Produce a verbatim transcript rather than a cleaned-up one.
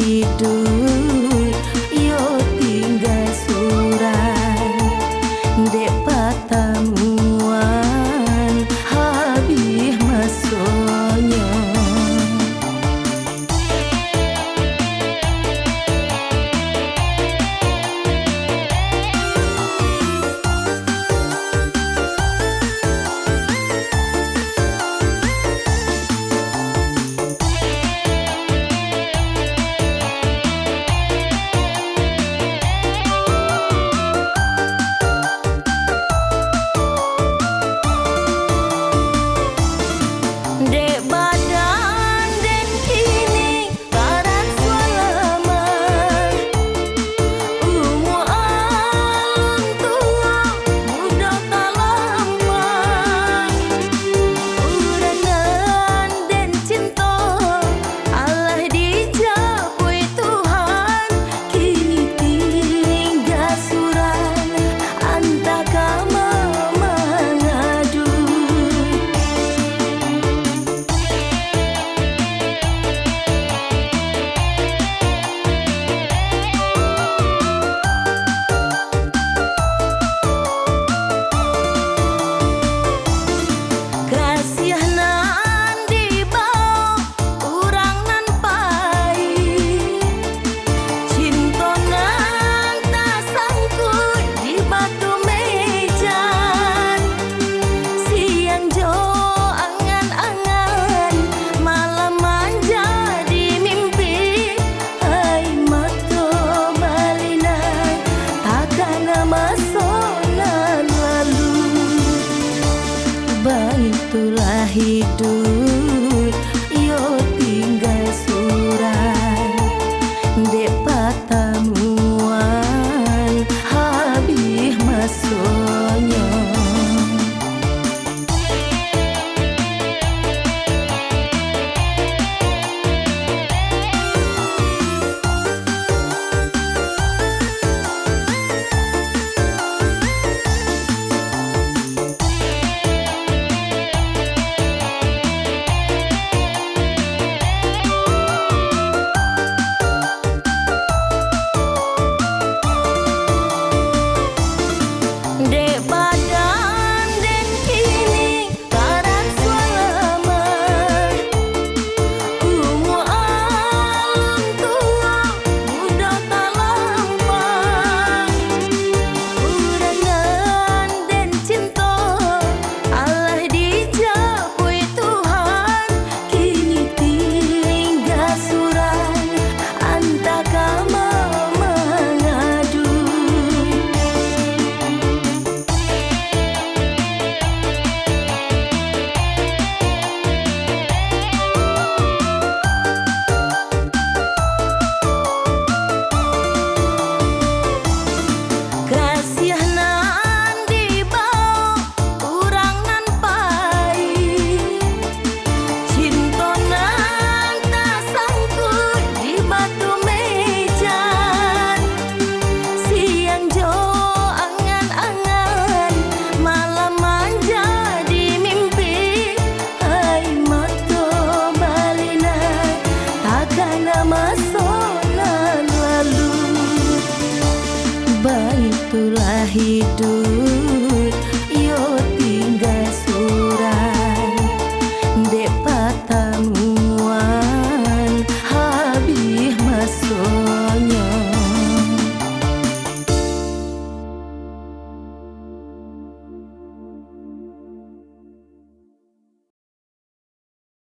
Iduik yo tingga surang, dek patamuan habih masonyo. Dek badan den kini barat sualamah, umua alun tuo, mudo talamah. Urang nan den cinto, alah dijapuik Tuhan, kini tingga surang, antah kama mangadu. Karasiah nan dibao urang nan paik, cinto nan tasangkuik di batu mejan. Siang jo angan-angan, malam manjadi mimpi. Ai mato balinai, takana maso nan lalu. Baitulah iduik yo tingga surang, dek patamuan habih masonyo. Dek badan den kini barat sualamah, umua alun tuo, mudo talamah. Urang nan den cinto, alah dijapuik Tuhan, kini tingga surang, antah kama mangadu. Karasiah nan dibao urang nan paik, cinto nan tasangkuik di batu mejan. Siang jo angan-angan, malam manjadi mimpi. Ai mato balinai, takana maso nan lalu. Baitulah iduik